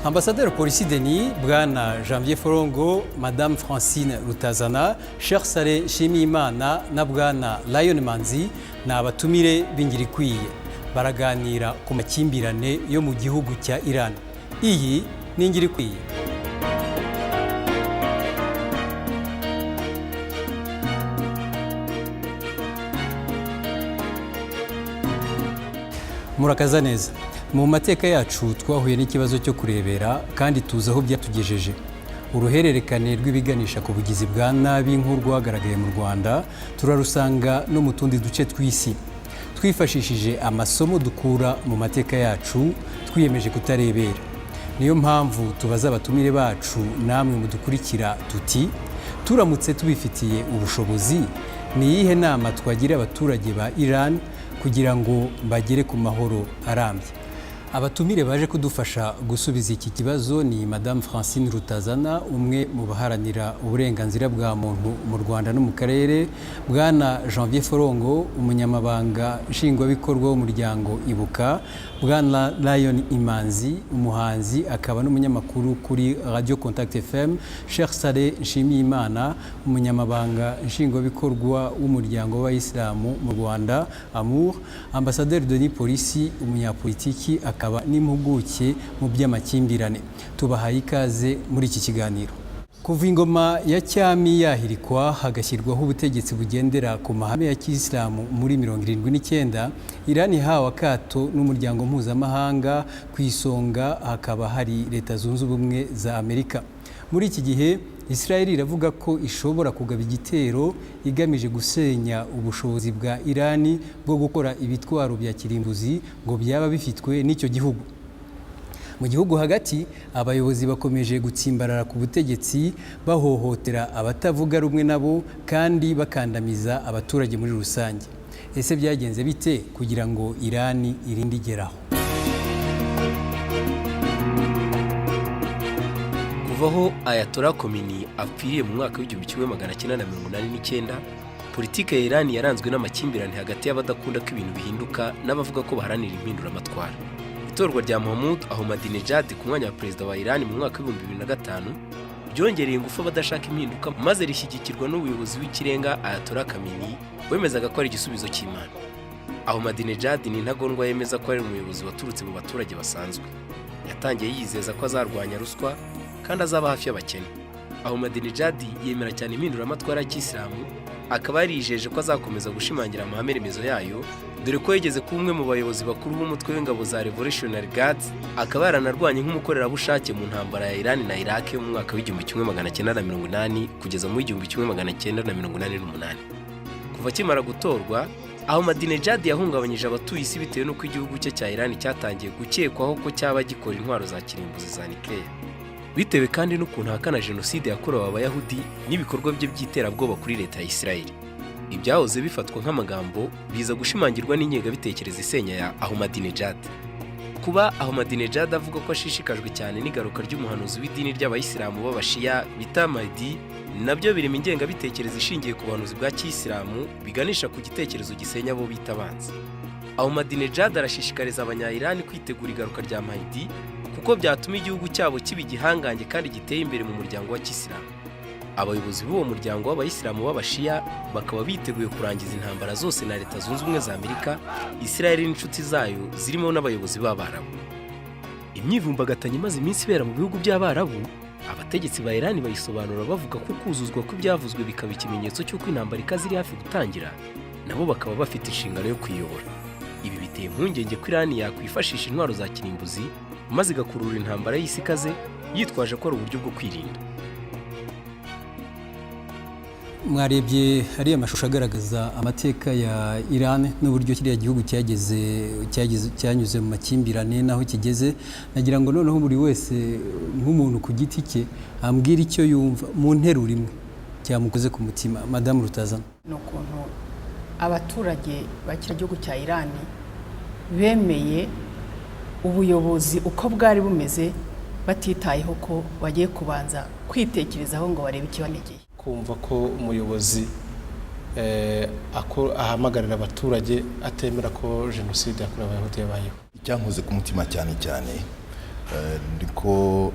Ambasaderi Polisi Denis, Bwana Janvier Forongo, Madame Francine Rutazana, Sheikh Saleh Nshimiyimana na Bwana Lion Manzi ni abatumire b'Ingirikwiye. Baraganira ku makimbirane yo mu gihugu cya Iran. Iyi ni Ingirikwiye. Murakaza neza. Mu mateka yacu twahuye n'ikibazo cyo kurebera kandi tuzi aho byatugejeje. Uruhererekane rw'ibiganisha ku bugizi bwa nabi nk'urwagaragaye mu Rwanda turarusanga no mu tundi duce tw'isi. Twifashishije amasomo dukura mu mateka yacu, twiyemeje kutarebera. Niyo mpamvu tubaza abatumire bacu namwe mudukurikira tuti: turamutse tubifitiye ubushobozi, ni iyihe nama twagira abaturage ba Iran kugira ngo bagere ku mahoro arambye? Abatumire baje kudufasha gusubiza iki kibazo ni Madame Francine Rutazana, umwe mu baharanira uburenganzira bwa muntu mu Rwanda no mu karere, Bwana Janvier Forongo, umunyamabanga nshingwabikorwa w'umuryango Ibuka, Bwana Lion Imanzi, umuhanzi akaba n'umunyamakuru kuri Radio Contact FM, Sheikh Saleh Nshimiyimana, umunyamabanga nshingwabikorwa w'umuryango w'Abayisilamu mu Rwanda AMUR, Ambasaderi Denis Polisi, umunyapolitiki akaba n'impuguke mu by'amakimbirane. Tubahaye ikaze muri iki kiganiro. Kuva ingoma ya cyami yahirikwa hagashyirwaho ubutegetsi bugendera ku mahame ya kisilamu muri 79, Iran ihawe akato n'umuryango mpuzamahanga, ku isonga hakaba hari Leta Zunze Ubumwe za Amerika. Muri iki gihe Israel iravuga ko ishobora kugaba igitero igamije gusenya ubushobozi bwa Irani bwo gukora ibitwaro bya kirimbuzi ngo byaba bifitwe n'icyo gihugu. Mu gihugu hagati, abayobozi bakomeje gutsimbarara ku butegetsi, bahohotera abatavuga rumwe nabo kandi bakandamiza abaturage muri rusange. Ese byagenze bite kugira ngo Irani irinde igeraho? Kuva aho Ayatollah Khomeini apfiriye mu mwaka w'1989, politiki ya Irani yaranzwe n'amakimbirane hagati y'abadakunda ko ibintu bihinduka n'abavuga ko baharanira impinduramatwara. Itorwa rya Mahmoud Ahmadinejad ku mwanya wa perezida wa Irani mu mwaka w'2005 byongereye ingufu abadashaka impinduka, maze rishyigikirwa n'ubuyobozi w'ikirenga Ayatollah Khamenei, wemezaga ko ari igisubizo cy'Imana. Ahmadinejad ni intagondwa yemeza ko ari umuyobozi waturutse mu baturage basanzwe. Yatangiye yizeza ko azarwanya ruswa kandi azaba hafi y'abakene. Ahmadinejad yemera cyane impinduramatwara ya kisilamu, akaba yarijeje ko azakomeza gushimangira amahame remezo yayo, dore ko yigeze kuba umwe mu bayobozi bakuru b'umutwe w'ingabo za Revolutionary Guards, akaba yaranarwanye nk'umukorerabushake mu ntambara ya Iran na Iraq yo mu mwaka w'1980 kugeza mu 1988. Kuva akimara gutorwa, Ahmadinejad yahungabanyije abatuye isi bitewe n'uko igihugu cye cya Iran cyatangiye gukekwaho ko cyaba gikora intwaro za kirimbuzi za nucléaire, bitewe kandi n'ukuntu ahakana jenoside yakorewe Abayahudi n'ibikorwa bye by'iterabwoba kuri leta ya Israel. Ibyahoze bifatwa nk'amagambo biza gushimangirwa n'ingengabitekerezo isenya ya Ahmadinejad. Kuba Ahmadinejad avuga ko ashishikajwe cyane n'igaruka ry'umuhanuzi w'idini ry'Abayisilamu b'Abashiya bita Mahdi, nabyo birimo ingengabitekerezo ishingiye ku buhanuzi bwa kisilamu biganisha ku gitekerezo gisenya abo bita abanzi. Ahmadinejad arashishikariza Abanya-Iran kwitegura igaruka rya Mahdi, kuko byatuma igihugu cyabo kiba igihangange kandi giteye imbere mu muryango wa kisilamu. Abayobozi b'uwo muryango w'Abayisilamu b'Abashiya bakaba biteguye kurangiza intambara zose na Leta Zunze Ubumwe za Amerika, Israel n'inshuti zayo zirimo n'abayobozi b'Abarabu. Imyivumbagatanyo imaze iminsi ibera mu bihugu by'Abarabu, abategetsi ba Iran bayisobanura bavuga ko kuzuzwa kw'ibyavuzwe bikaba ikimenyetso cy'uko intambara ikaze iri hafi gutangira, nabo bakaba bafite inshingano yo kuyiyobora. Ibi biteye impungenge ko Iran yakwifashisha intwaro za kirimbuzi maze igakurura intambara y'isi ikaze, yitwaje ko ari uburyo bwo kwirinda. Mwarebye hariya amashusho agaragaza amateka ya Iran n'uburyo kiriya gihugu cyageze cyanyuze mu makimbirane n'aho kigeze. Nagira ngo noneho buri wese nk'umuntu ku giti cye ambwira icyo yumva mu nteruro imwe cyamukoze ku mutima. Madamu Rutazana. Ni ukuntu abaturage ba kiriya gihugu cya Irani bemeye ubuyobozi uko bwari bumeze, batitayeho ko bagiye kubanza kwitekerezaho ngo barebe ikibanogeye. Kumva ko umuyobozi ahamagarira abaturage atemera ko jenoside yakorewe Abayahudi yabayeho. Icyankoze ku mutima cyane cyane Niko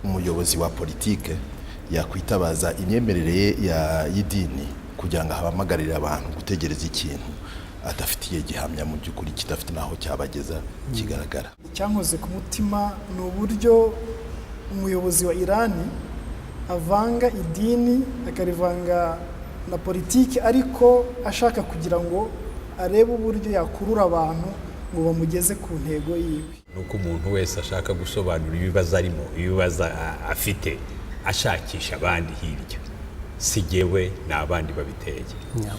umuyobozi wa politike yakwitabaza imyemerere ye y'idini kugira ngo ahamagarire abantu gutegereza ikintu adafitiye gihamya, mu by'ukuri kidafite n'aho cyabageza kigaragara. Icyankoze ku mutima ni uburyo umuyobozi wa Irani avanga idini, akarivanga na politiki, ariko ashaka kugira ngo arebe uburyo yakurura abantu ngo bamugeze ku ntego yiwe. Nuko umuntu wese ashaka gusobanura ibibazo arimo, ibibazo afite, ashakisha abandi hirya, si jyewe, ni abandi babiteye.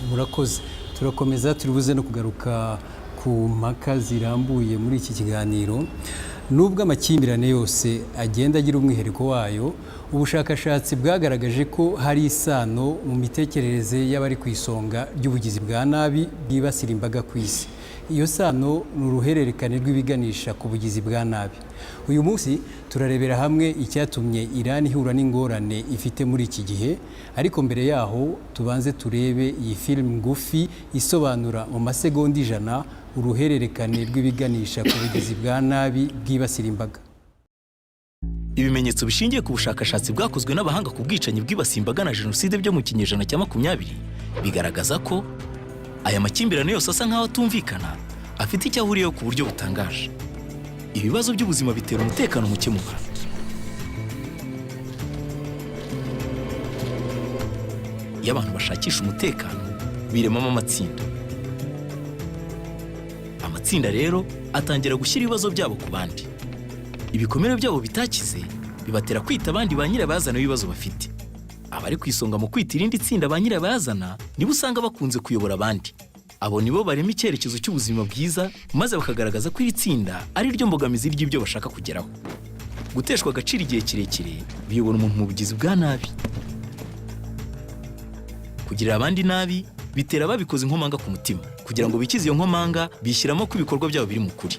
Murakoze. Turakomeza, turi buze no kugaruka ku mpaka zirambuye muri iki kiganiro. Nubwo amakimbirane yose agenda agira umwihariko wayo, ubushakashatsi bwagaragaje ko hari isano mu mitekerereze y'abari ku isonga ry'ubugizi bwa nabi bwibasira imbaga ku isi. Iyo sano ni uruhererekane rw'ibiganisha ku bugizi bwa nabi. Uyu munsi turarebera hamwe icyatumye Iran ihura n'ingorane ifite muri iki gihe, ariko mbere yaho tubanze turebe iyi filime ngufi isobanura mu masegonda 100 uruhererekane rw'ibiganisha ku bugizi bwa nabi bwibasira imbaga. Ibimenyetso bishingiye ku bushakashatsi bwakozwe n'abahanga ku bwicanyi bwibasiye imbaga na jenoside byo mu kinyejana cya 20 bigaragaza ko aya makimbirane yose asa nk'aho atumvikana afite icyo ahuriyeho ku buryo butangaje. Ibibazo by'ubuzima bitera umutekano muke mu bantu. Iyo abantu bashakisha umutekano, biremamo amatsinda. Amatsinda rero atangira gushyira ibibazo byabo ku bandi. Ibikomere byabo bitakize bibatera kwita abandi ba nyirabayazana w'ibibazo bafite. Abari ku isonga mu kwita irindi tsinda ba nyirabayazana nibo usanga bakunze kuyobora abandi. Abo nibo barema icyerekezo cy'ubuzima bwiza, maze bakagaragaza ko iri tsinda ari ryo mbogamizi ry'ibyo bashaka kugeraho. Guteshwa agaciro igihe kirekire biyobora umuntu mu bugizi bwa nabi. Kugirira abandi nabi bitera ababikoze inkomanga ku mutima. Kugira ngo bikize iyo nkomanga, bishyiramo ko ibikorwa byabo biri mu kuri.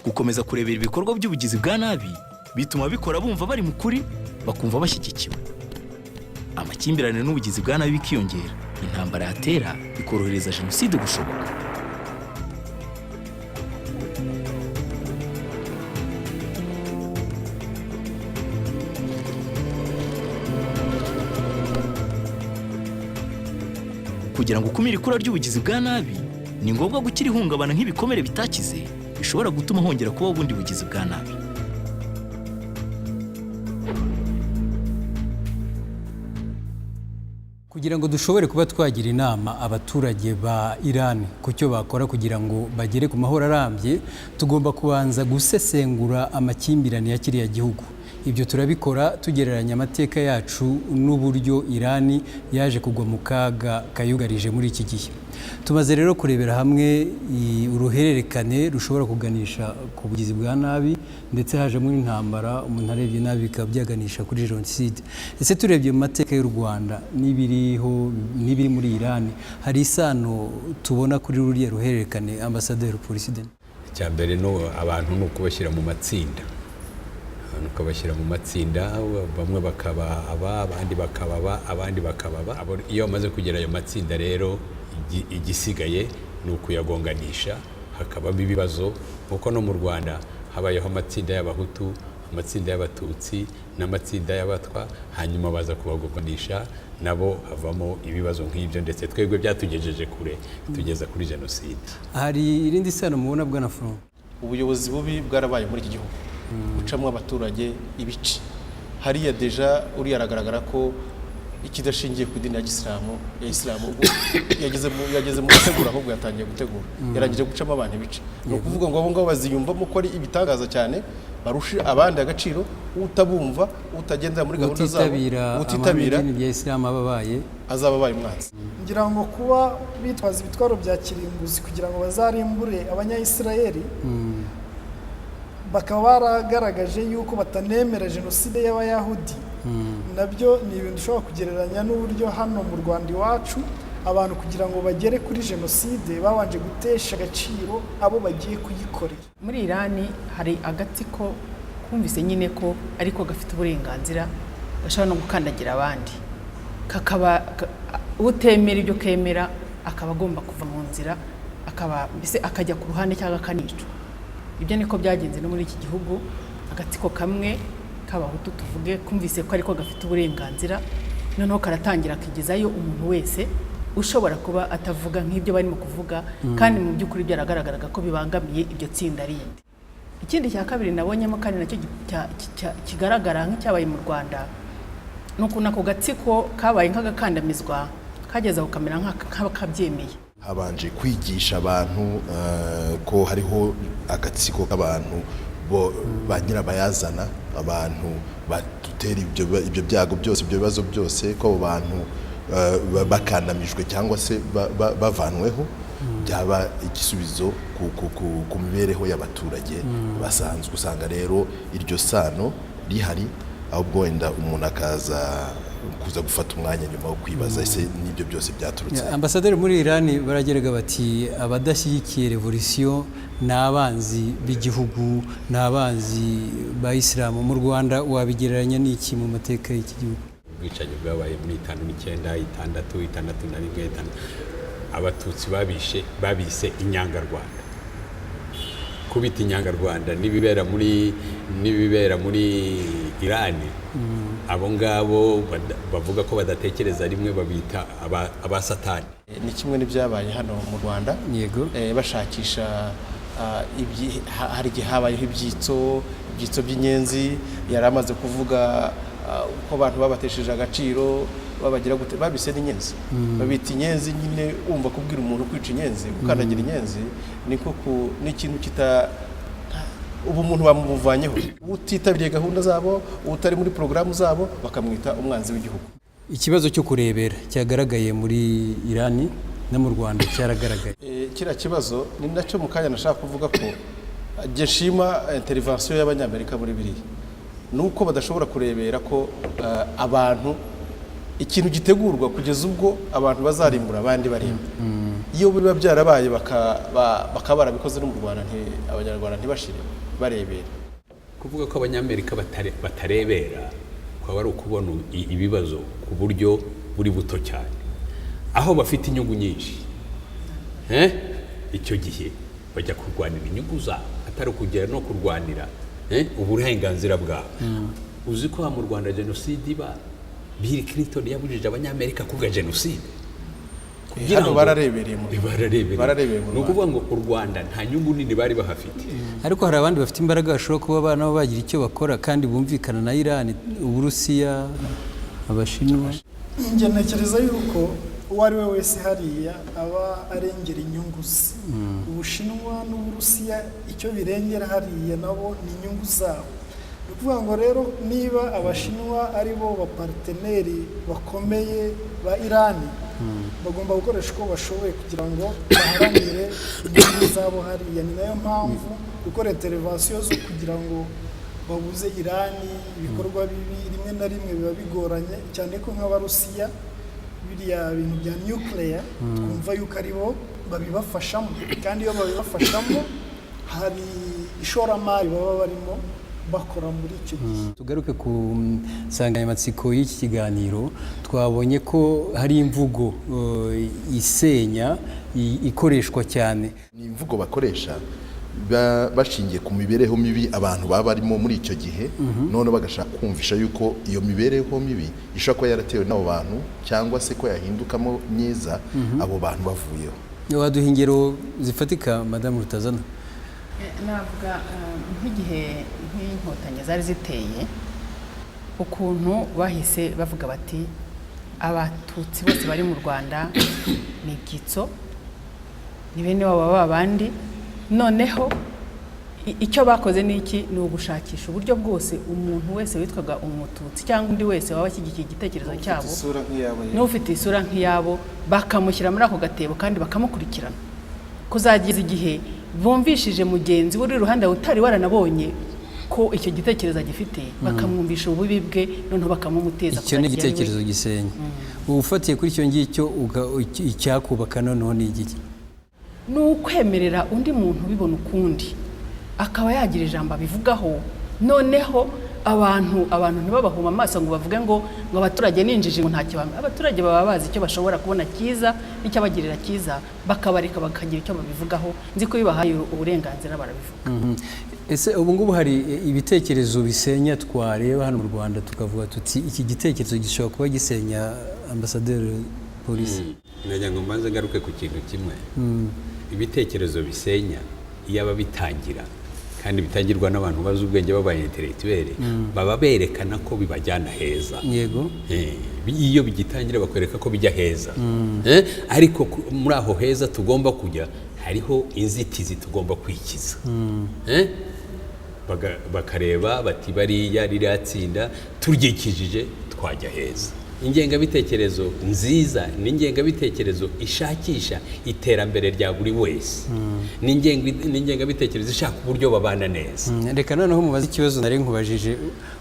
Gukomeza kurebera ibikorwa by'ubugizi bwa nabi bituma ababikora bumva bari mu kuri, bakumva bashyigikiwe. Amakimbirane n'ubugizi bwa nabi bikiyongera, intambara yatera bikorohereza jenoside gushoboka. Kugira ngo ukumire ikura ry'ubugizi bwa nabi, ni ngombwa gukira ihungabana nk'ibikomere bitakize bishobora gutuma hongera kubaho ubundi bugizi bwa nabi. Kugira ngo dushobore kuba twagira inama abaturage ba Iran ku cyo bakora kugira ngo bagere ku mahoro arambye, tugomba kubanza gusesengura amakimbirane ya kiriya gihugu. Ibyo turabikora tugereranya amateka yacu n'uburyo Iran yaje kugwa mu kaga kayugarije muri iki gihe. Tumaze rero kurebera hamwe uruhererekane rushobora kuganisha ku bugizi bwa nabi, ndetse hajemo n'intambara, umuntu arebye nabi bikaba byaganisha kuri jenoside. Ese turebye mu mateka y'u Rwanda n'ibiriho n'ibiri muri Iran, hari isano tubona kuri ruriya ruhererekane, Ambasaderi Polisiden? Icya mbere ni abantu, ni ukubashyira mu matsinda. Abantu ukabashyira mu matsinda, bamwe bakaba aba, abandi bakaba aba, abandi bakaba aba. Iyo bamaze kugera ayo matsinda rero, igisigaye ni ukuyagonganisha, hakabamo ibibazo. Kuko no mu Rwanda habayeho amatsinda y'Abahutu, amatsinda y'Abatutsi n'amatsinda y'Abatwa, hanyuma baza kubagonganisha nabo havamo ibibazo nk'ibyo, ndetse twebwe byatugejeje kure, tugeza kuri jenoside. Hari irindi sano mubona, bwana Front? Ubuyobozi bubi bwarabaye muri iki gihugu, gucamo abaturage ibice. Hariya déjà uriya aragaragara ko ikidashingiye ku idini ya gisilamu, ya isilamu, ubwo yageze mu gutegura, ahubwo yatangiye gutegura, yarangije gucamo abantu ibice. Ni ukuvuga ngo abo ngabo baziyumvamo ko ari ibitangaza cyane, barushe abandi agaciro, utabumva, utagendera muri gahunda zabo, utitabira utitabira amahame y'idini rya Isilamu aba abaye azaba abaye umwanzi. Ngira ngo kuba bitwaza ibitwaro bya kirimbuzi kugira ngo bazarimbure Abanyayisirayeli, bakaba baragaragaje yuko batanemera jenoside y'Abayahudi, nabyo ni ibintu ushobora kugereranya n'uburyo hano mu Rwanda iwacu abantu kugira ngo bagere kuri jenoside babanje gutesha agaciro abo bagiye kuyikorera. Muri Irani hari agatsiko kumvise nyine ko ariko gafite uburenganzira, gashobora no gukandagira abandi, kakaba utemera ibyo kemera akaba agomba kuva mu nzira, akaba mbese akajya ku ruhande cyangwa akanicwa. Ibyo niko byagenze no muri iki gihugu. Agatsiko kamwe k'Abahutu, tuvuge, kumvise ko ariko gafite uburenganzira, noneho karatangira kigezayo umuntu wese ushobora kuba atavuga nk'ibyo barimo kuvuga, kandi mu by'ukuri byaragaragaraga ko bibangamiye iryo tsinda rindi. Ikindi cya kabiri nabonyemo, kandi nacyo kigaragara nk'icyabaye mu Rwanda, ni ukuntu ako gatsiko kabaye nk'agakandamizwa, kageze aho kamera nk'akabyemeye. Habanje kwigisha abantu ko hariho agatsiko k'abantu bo ba nyirabayazana, abantu badutera ibyo byago byose, ibyo bibazo byose, ko abo bantu bakandamijwe cyangwa se bavanweho byaba igisubizo ku mibereho y'abaturage basanzwe. Usanga rero iryo sano rihari, ahubwo wenda umuntu akaza kuza gufata umwanya nyuma wo kwibaza ese n'ibyo byose byaturutse. Ambasaderi, muri Irani barageraga bati abadashyigikiye revolisiyo ni abanzi b'igihugu, ni abanzi ba Isilamu. Mu Rwanda wabigereranya n'iki mu mateka y'iki gihugu? Ubwicanyi bwabaye muri 59, 60, 61, 6, Abatutsi babishe, babise Inyangarwanda. Kubita Inyangarwanda n'ibibera muri Irani, abo ngabo bavuga ko badatekereza rimwe babita abasatani. Ni kimwe n'ibyabaye hano mu Rwanda. Bashakisha hari igihe habayeho ibyitso by'inyenzi. Yari amaze kuvuga uko abantu babatesheje agaciro, babagira gute, babise n'inyenzi, babita inyenzi nyine. Wumva kubwira umuntu kwica inyenzi, gukandagira inyenzi, niko n'ikintu kita ubu umuntu bamuvanyeho, utitabiriye gahunda zabo, utari muri porogaramu zabo, bakamwita umwanzi w'igihugu. Ikibazo cyo kurebera cyagaragaye muri Irani, no mu Rwanda cyaragaragaye. Kiriya kibazo ni nacyo mu kanya nashaka kuvuga ko njye nshima intervention y'Abanyamerika muri biriya, ni uko badashobora kurebera ko abantu ikintu gitegurwa kugeza ubwo abantu bazarimbura abandi bareba. Iyo biba byarabaye bakaba barabikoze no mu Rwanda, Abanyarwanda ntibashire barebera. Kuvuga ko Abanyamerika batarebera kwaba ari ukubona ibibazo ku buryo buri buto cyane. Aho bafite inyungu nyinshi, icyo gihe bajya kurwanira inyungu zabo, atari ukugera no kurwanira uburenganzira bwabo. Uzi ko mu Rwanda jenoside iba, Bill Clinton yabujije Abanyamerika kuvuga jenoside? Kugira Hano bararebereye mu bararebereye. Bararebereye mu Ni ukuvuga ngo u Rwanda nta nyungu nini bari bahafite. Ariko hari abandi bafite imbaraga bashobora kuba nabo bagira icyo bakora kandi bumvikana na Irani: Uburusiya, Abashinwa. Njye ntekereza yuko uwo ari we wese hariya aba arengera inyungu ze. Ubushinwa n'Uburusiya icyo birengera hariya nabo ni inyungu zabo. Ni ukuvuga ngo rero niba Abashinwa ari bo ba partenaire bakomeye ba Irani, bagomba gukoresha uko bashoboye kugira ngo baharanire inyungu zabo hariya. Ni nayo mpamvu gukora intervention zo kugira ngo babuze Irani ibikorwa bibi rimwe na rimwe biba bigoranye cyane, ko nk'Abarusiya biriya bintu bya nuclear twumva yuko ari bo babibafashamo, kandi iyo babibafashamo hari ishoramari baba barimo bakora muri icyo gihe. Tugaruke ku nsanganyamatsiko y'iki kiganiro. Twabonye ko hari imvugo isenya ikoreshwa cyane. Ni imvugo bakoresha bashingiye ku mibereho mibi abantu baba barimo muri icyo gihe, none bagashaka kumvisha yuko iyo mibereho mibi ishobora kuba yaratewe n'abo bantu, cyangwa se ko yahindukamo myiza abo bantu bavuyeho. Waduha ingero zifatika, Madamu Rutazana? Navuga nk'igihe nk'Inkotanyi zari ziteye, ukuntu bahise bavuga bati Abatutsi bose bari mu Rwanda ni ibyitso, ni bene wabo ba bandi. Noneho icyo bakoze ni iki? Ni ugushakisha uburyo bwose umuntu wese witwaga Umututsi cyangwa undi wese waba ashyigikiye igitekerezo cyabo, isura nk'iyabo. n'ufite isura nk'iyabo, bakamushyira muri ako gatebo kandi bakamukurikirana kuzageza igihe bumvishije mugenzi we uri iruhande utari waranabonye ko icyo gitekerezo agifite, bakamwumvisha ububi bwe, noneho bakamumuteza Icyo ni kuzagera iwe. igitekerezo gisenya. Uba ufatiye kuri icyo ngicyo, icyakubaka noneho ni igiki? Ni ukwemerera undi muntu ubibona ukundi akaba yagira ijambo abivugaho, noneho Abantu ntibabahuma amaso ngo bavuge ngo abaturage ni injiji, ngo ntacyo bamenya. Abaturage baba bazi icyo bashobora kubona cyiza n'icyabagirira cyiza, bakabareka bakagira icyo babivugaho. Nzi ko iyo bahaye uburenganzira barabivuga. Ese ubu ngubu hari ibitekerezo bisenya twareba hano mu Rwanda tukavuga tuti iki gitekerezo gishobora kuba gisenya, ambasaderi Polisi? Nagira ngo mbanze ngaruke ku kintu kimwe. Ibitekerezo bisenya iyo aba bitangira kandi bitangirwa n'abantu bazi ubwenge b'aba intellectuel, baba berekana ko bibajyana heza. Iyo bigitangira bakwereka ko bijya heza. Ariko muri aho heza tugomba kujya hariho inzitizi tugomba kwikiza. Bakareba bati bariya ririya tsinda turyikijije twajya heza. Ingengabitekerezo nziza ni ingengabitekerezo ishakisha iterambere rya buri wese, ni ingengabitekerezo ishaka uburyo babana neza. Reka noneho mubaze ikibazo nari nkubajije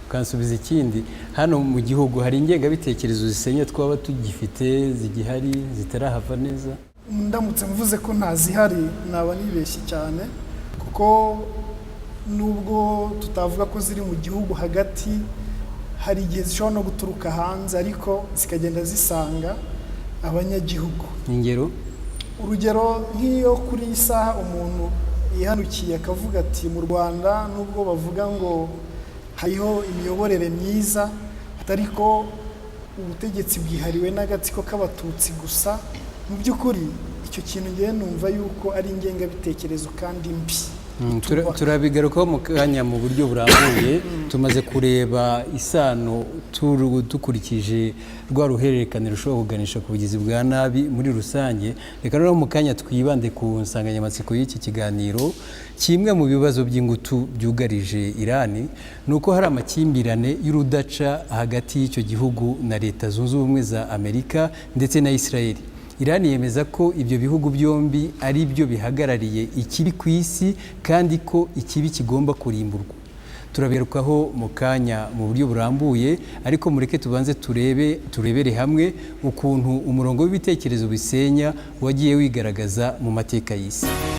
ukansubiza ikindi. Hano mu gihugu hari ingengabitekerezo zisenya twaba tugifite, zigihari, zitarahava neza? Ndamutse mvuze ko ntazihari naba nibeshye cyane, kuko nubwo tutavuga ko ziri mu gihugu hagati, hari igihe zishobora no guturuka hanze ariko zikagenda zisanga abanyagihugu. Ingero? Urugero, nk'iyo kuri iyi saha umuntu yihanukiye akavuga ati mu Rwanda nubwo bavuga ngo hariho imiyoborere myiza, ariko ubutegetsi bwihariwe n'agatsiko k'Abatutsi gusa, mu by'ukuri icyo kintu ngewe numva yuko ari ingengabitekerezo kandi mbi. Turabigarukaho mu kanya mu buryo burambuye. Tumaze kureba isano dukurikije rwa ruhererekane rushobora kuganisha ku bugizi bwa nabi muri rusange. Reka noneho mu kanya twibande ku nsanganyamatsiko y'iki kiganiro. Kimwe mu bibazo by'ingutu byugarije Irani ni uko hari amakimbirane y'urudaca hagati y'icyo gihugu na Leta Zunze Ubumwe za Amerika ndetse na Israel. Irani yemeza ko ibyo bihugu byombi ari byo bihagarariye ikibi ku isi kandi ko ikibi kigomba kurimburwa. Turabigarukaho mu kanya mu buryo burambuye, ariko mureke tubanze turebere hamwe ukuntu umurongo w'ibitekerezo bisenya wagiye wigaragaza mu mateka y'isi.